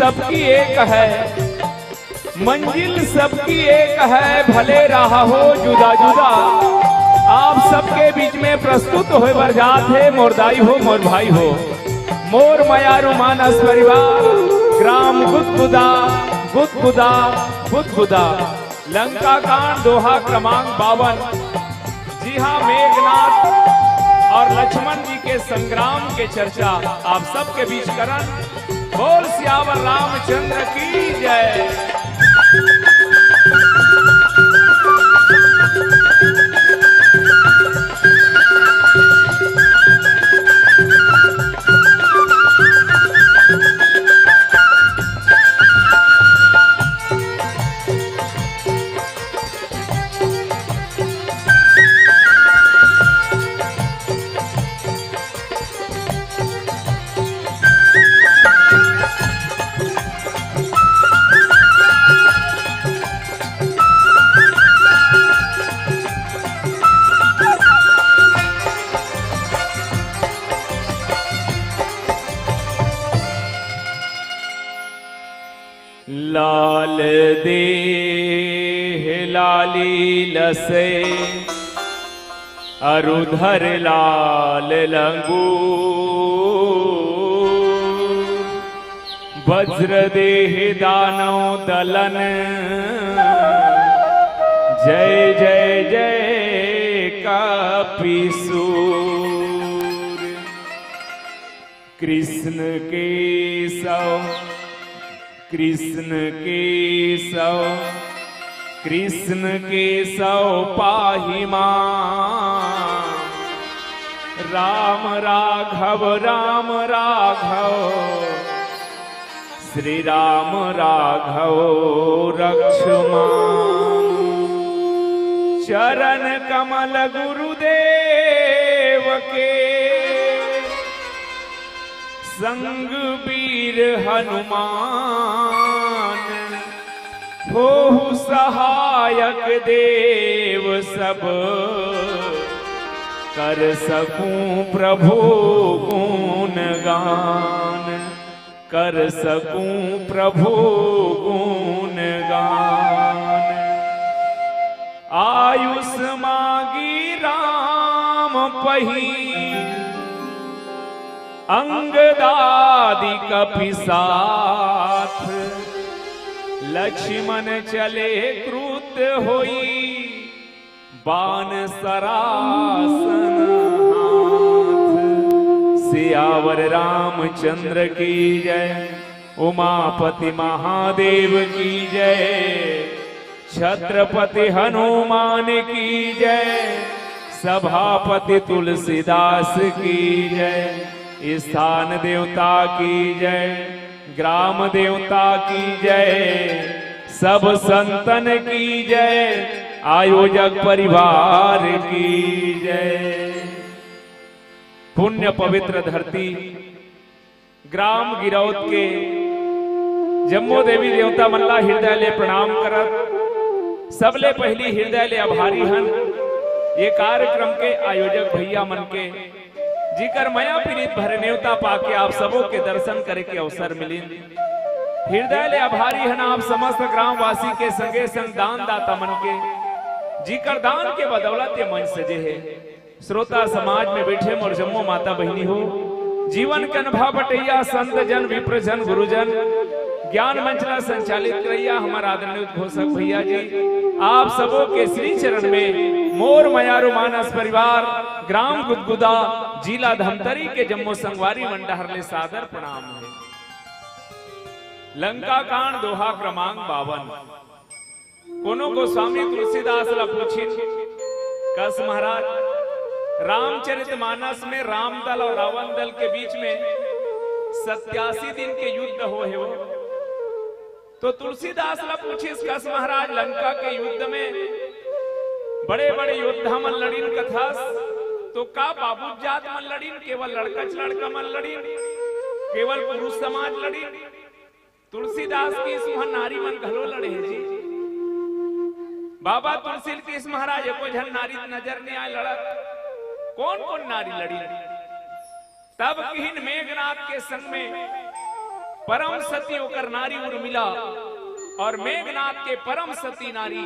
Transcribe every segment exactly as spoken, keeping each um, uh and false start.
सबकी एक है, मंजिल सबकी एक है, भले राह हो जुदा जुदा। आप सबके बीच में प्रस्तुत होय बर जात हे मोर दाई हो, मोर भाई हो, मोर मयारू मानस परिवार, ग्राम गुदगुदा, गुदगुदा, गुदगुदा। लंका कांड दोहा क्रमांक बावन। जी हाँ, मेघनाथ और लक्ष्मण जी के संग्राम के चर्चा आप सबके बीच करन। बोल सियावर रामचंद्र की जय। लाल देह लाली लसे, अरुधर लाल लंगूर। वज्र देह दानव दलन, जय जय जय कपिसूर। कृष्ण केशव, कृष्ण केशव, कृष्ण केशव पाहि मां। राम राघव, राम राघव, श्री राम राघव रक्ष मां। चरण कमल गुरुदेव के, संग वीर हनुमान, होहु सहायक देव सब, कर सकूं प्रभु गुणगान, कर सकूं प्रभु गुणगान। आयुष मांगी राम पही, अंगदादि कपि साथ, लक्ष्मण चले क्रुद्ध होई, बाण सरासन हाथ। सियावर रामचंद्र की जय, उमापति महादेव की जय, छत्रपति हनुमान की जय, सभापति तुलसीदास की जय, स्थान देवता की जय, ग्राम देवता की जय, सब संतन की जय, आयोजक परिवार की जय। पुण्य पवित्र धरती ग्राम गिरौद के जम्मो देवी देवता मन ला हृदय ले प्रणाम करत, सबले पहिली हृदय ले आभारी हन ये कार्यक्रम के आयोजक भैया मन के, जिकर मया पीरित भरे नेवता पाके आप सबो के दर्शन करे के अवसर मिलिन। हृदय ले आभारी हन आप समस्त ग्रामवासी के, संगे संग दानदाता मन के, जिकर दान के बदौलत ये मंच सजे हे। श्रोता समाज में बैठे मोर जम्मो माता बहिनी हो, जीवन के अनुभव बटैया संत जन, विप्र जन, गुरुजन, ज्ञान मंच ला संचालित करैया हमर आदरणीय उद्घोषक भैया जी, आप सबो के श्री चरण में मोर मयारू मानस परिवार, ग्राम गुदगुदा, जिला धमतरी के जम्मो संगवारी मन डहर ले सादर प्रणाम हे। लंका कांड दोहा क्रमांक बावन। कोनो गोस्वामी तुलसीदास ला पूछिन, कस महाराज, रामचरित मानस में राम दल और रावण दल के बीच में सत्यासी दिन के युद्ध होहे हो, तो तुलसीदास ला पूछिस, कस महाराज, लंका के युद्ध में बड़े-बड़े योद्धा मन लड़िन कथस, तो का बाबूत जात मन लड़िन, केवल लड़कच लड़का मन लड़िन, केवल पुरुष समाज लड़िन? तुलसीदास कहिस, उहां नारी मन घलो लड़े हे जी। बाबा तुलसी ल कहिस, महाराज, एको झन नारी नजर नइ आय लड़त। कोन-कोन नारी लड़िन? तब किहिन, मेघनाथ के संग में परम सती ओकर नारी उर्मिला और मेघनाथ के परम सती नारी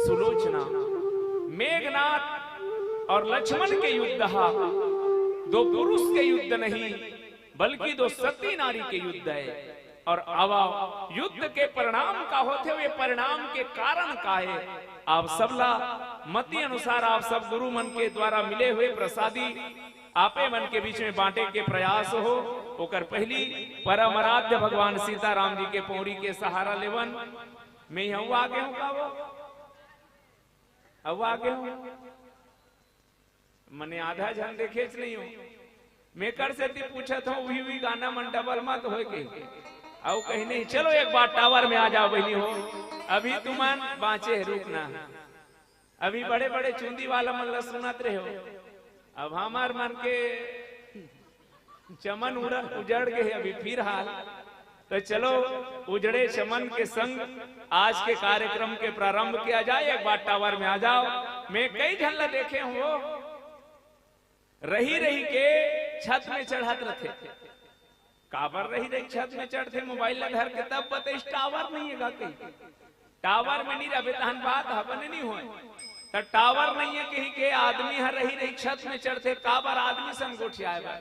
सुलोचना। मेघनाथ और लक्ष्मण के युद्ध हा, दो पुरुष के युद्ध नहीं, बल्कि दो सती नारी के युद्ध है। और आवा, युद्ध के परिणाम का होथे, वे परिणाम के कारण का है, आप सबला मति अनुसार आप सब गुरु मन के द्वारा मिले हुए प्रसादी आपे मन के बीच में बांटे के प्रयास हो। ओकर पहली परम आराध्य भगवान सीताराम जी के पौड़ी के सहारा लेवन। मैं हूँ आगे हूँ का वो? अब आगे हूँ। मने आधा झन देखेच नहीं हो। मैं कर से ती पूछत हूँ, उही, उही गाना मन डबल मत होए के। अउ कहीं नहीं, चलो एक बार टावर में आ जाओ बहिनी हो। अभी तुमन बाँचे है, रुकना। अभी बड़े-बड़े चुंदी वाला मन ला सुनत रहे हो। अब हमार मन के चमन उड़-, उजड़ गए है अभी फिर हाल। तो चलो, उजड़े चमन के संग आज के कार्यक्रम के प्रारंभ किया जाए। एक बार टावर में आ जाओ। मैं कई झन ला देखे हूँ, वो रही रही के छत में चढ़त रथे। काबर रही रही छत में चढ़थे, मोबाइल ला धर के? तब बताइस, टावर नहीं है गा कहीं। टावर में नहीं रहबे तहन बात ह बने नहीं होय। त टावर नहीं है कहीं के आदमी हर रही रही छत में चढ़थे, काबर? आदमी संग गोठियाए बर।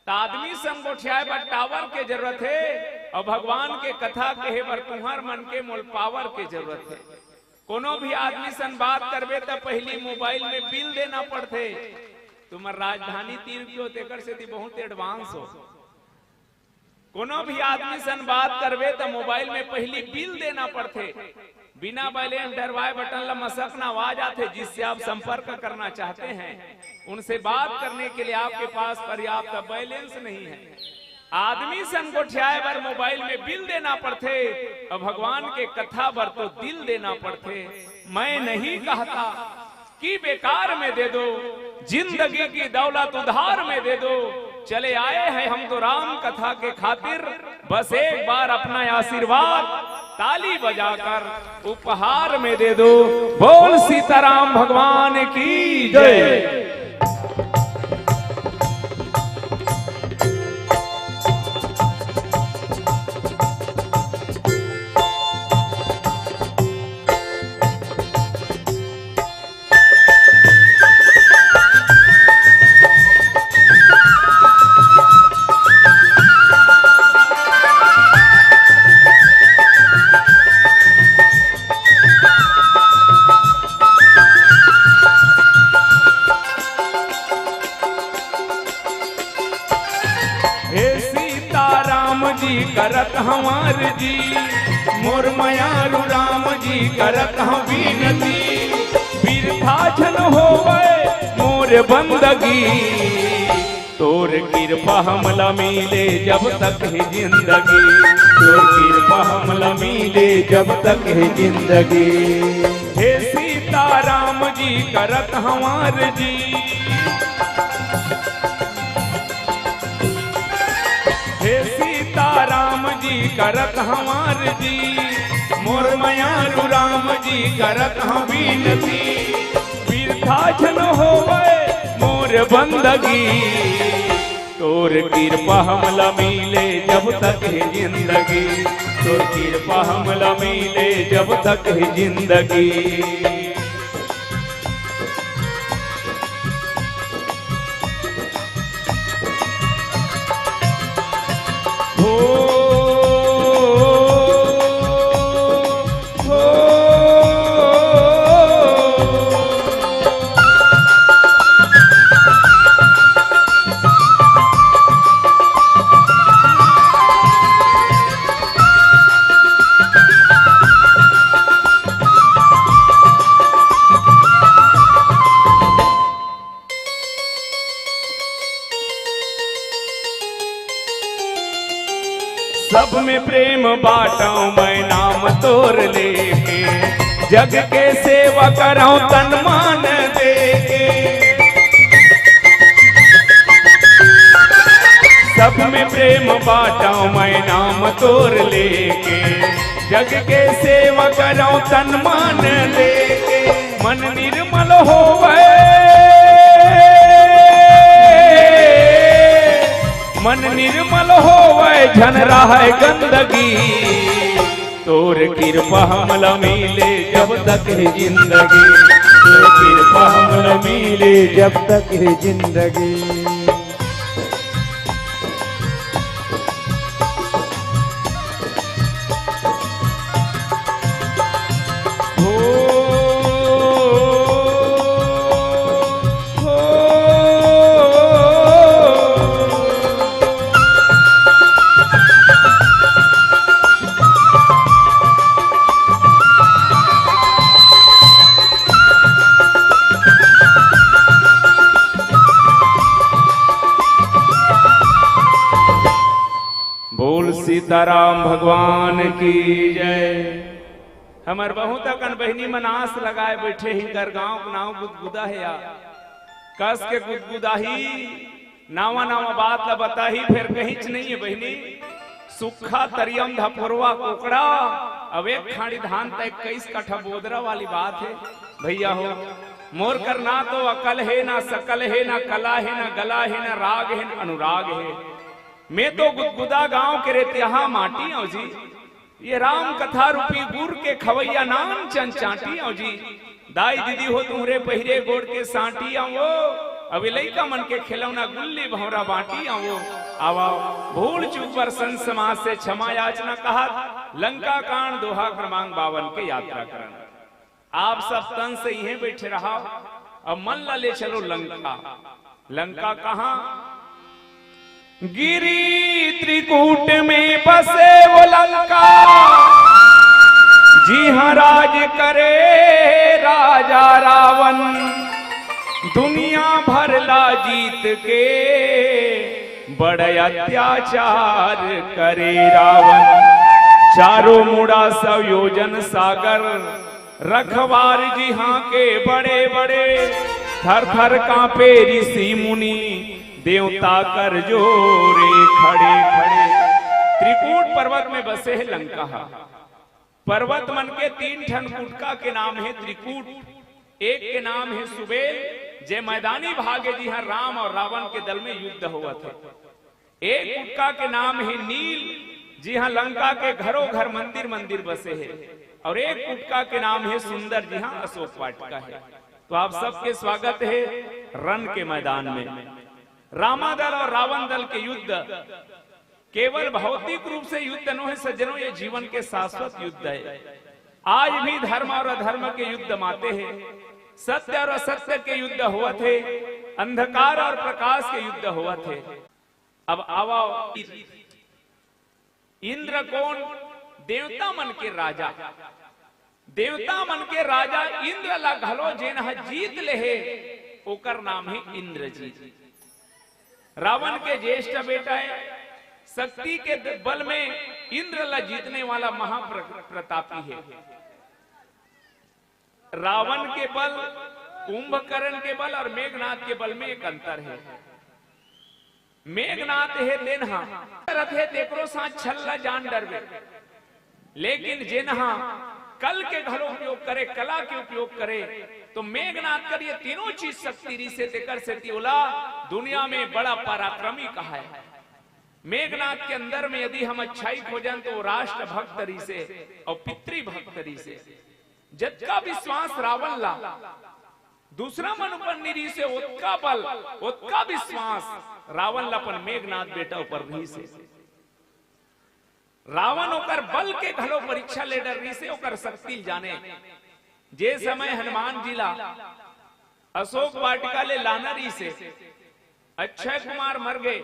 त आदमी संग गोठियाए बर टावर के जरूरत है, और भगवान के कथा कहे बर तुहर मन के मोल पावर के जरूरत है। कोनो भी आदमी सन बात करबे त पहली मोबाइल में बिल देना पड़थे। तुमर राजधानी तीर के हो, तेकर सेती बहुत एडवांस हो। कोनो भी आदमी सन बात करबे त मोबाइल में पहली बिल देना पड़थे। बिना बैलेंस डरवाए बटन ला मसकना आवाज आथे, जिससे आप संपर्क करना चाहते हैं, उनसे बात करने के लिए आपके पास पर्याप्त बैलेंस नहीं है। आदमी सन गोठियाए बर मोबाइल में बिल देना पड़थे, और भगवान के कथा बर तो दिल देना पड़थे। मैं नहीं कहता कि बेकार में दे दो, जिंदगी की दौलत उधार में दे दो। चले आए हैं हम तो राम कथा के खातिर, बस एक बार अपना आशीर्वाद ताली बजाकर उपहार में दे दो। बोल सीताराम भगवान की जय। हे सीताराम जी करत हंव आरजी, मोर मयारू राम जी करत हंव विनती। बिरथा झन होवय मोर बंदगी, तोर किरपा हमला मिले जब तक हे जिंदगी, तोर किरपा हमला मिले जब तक हे जिंदगी। हे सीताराम जी करत हंव आरजी, हे सीताराम जी करत हंव आरजी, मोर मयारू राम जी करत हंव विनती। बिरथा झन होवय मोर बंदगी, तोर किरपा हमला मिले जब तक हे जिंदगी, तोर किरपा हमला मिले जब तक हे जिंदगी। हो, हो। सब में प्रेम बांटव मैं नाम तोर लेके, जग के सेवा करव तन मान देके। सब में प्रेम बांटव मैं नाम तोर लेके, जग के सेवा करव तन मान लेके। मन निर्मल होवे, मन निर्मल होवय, झन रहय गंदगी। तोर किरपा हमला मिले जब तक हे जिंदगी, तोर किरपा हमला मिले जब तक हे जिंदगी। बोल सीताराम भगवान की जय। हमर बहुत अकन बहिनी मन आस लगाए बइठे हे, इंकर गांव के नांव गुदगुदा हे या। कस के गुदगुदाही, नावा नावा बात ला बताही, फेर कहींच नइ हे बहिनी। सुक्खा तरियम धपोरवा कोकड़ा, अब एक खांड़ी धान तक इक्कीस कठा बोदरा वाली बात हे। भइया हो, मोर कर ना तो अकल हे, ना सकल हे, ना कला हे, ना गला हे, ना राग हे, ना अनुराग हे। मैं तो गुदगुदा गांव के रेतिहा माटी अंव जी। ये राम कथा रूपी गुर के खवइया नान चन चांटी अंव जी। दाई दीदी हो तुंहरे पहिरे गोड़ के सांटी अंव वो। अभी लइका मन के खिलौना गुल्ली भंवरा बांटी अंव वो। आवा, भूल चूक बर संत समाज से क्षमा याचना कहत लंका कांड दोहा क्रमांक बावन के यात्रा करन। आप सब तन से इहें बइठे रहा अउ मन ला ले चलो लंका। लंका कहाँ? गिरी त्रिकूट में बसे वो लंका, जिहाँ राज करे राजा रावण। दुनिया भर ला जीत के बड़ अत्याचार करे रावण। चारों मुड़ा सौ योजन सागर, रखवार जिहाँ के बड़े बड़े, थर थर कांपे ऋषि मुनि, देवता कर जोरे खड़े खड़े। त्रिकूट पर्वत में बसे हे लंका। पर्वत मन के तीन ठन कुटका के नाम हे त्रिकूट। एक के नाम हे सुबेल, जे मैदानी भाग हे, जिहाँ राम अउ रावण के दल में युद्ध होवत हे। एक कुटका के नाम हे नील, जिहाँ लंका के घरों घर मंदिर मंदिर बसे हे, अउ एक कुटका के नाम हे सुंदर, जिहाँ अशोक वाटिका हे। तो आप सबके स्वागत हे रण के मैदान में। रामा दल अउ रावण दल के युद्ध केवल भौतिक रूप से युद्ध नोहे सज्जनों, ये जीवन के शाश्वत युद्ध हे। आज भी धर्म अउ अधर्म के युद्ध माते हे, सत्य अउ असत्य के युद्ध होवत हे, अंधकार अउ प्रकाश के युद्ध होवत हे। अब आवा, इंद्र कोन? देवता मन के राजा। देवता मन के राजा इंद्र ला घलो जेन ह जीत ले हे, ओकर नाम हे इंद्रजीत। रावण के ज्येष्ठ बेटा हे। शक्ति के द-, बल में इंद्र ला जीतने वाला महाप्र-, प्रतापी हे। रावण के बल, कुंभकर्ण के बल अउ मेघनाथ के बल में एक अंतर हे। मेघनाथ हे तेन ह रथे, तेकरो साथ छल ला जान डरबे, लेकिन जेन ह कल के घलो उपयोग करे, कला के उपयोग करे, तो मेघनाथ कर ये तीनों चीज शक्ति रिहिसे, तेकर सेती ओला दुनिया में बड़ा पराक्रमी कहाय। मेघनाथ के अंदर में यदि हम अच्छाई खोजन, तो वो राष्ट्रभक्त रिहिसे अउ पितृभक्त रिहिसे। जतका विश्वास रावण ला दूसरा मन ऊपर नइ रिहिसे, ओतका बल, ओतका विश्वास रावण ला अपन मेघनाथ बेटा ऊपर रिहिसे। रावण ओकर बल के घलो परीक्षा ले डर रिहिसे, ओकर शक्ति ल जाने। जे समय हनुमान जी ला अशोक वाटिका ले लाना रिहिसे, अक्षय कुमार मर गे,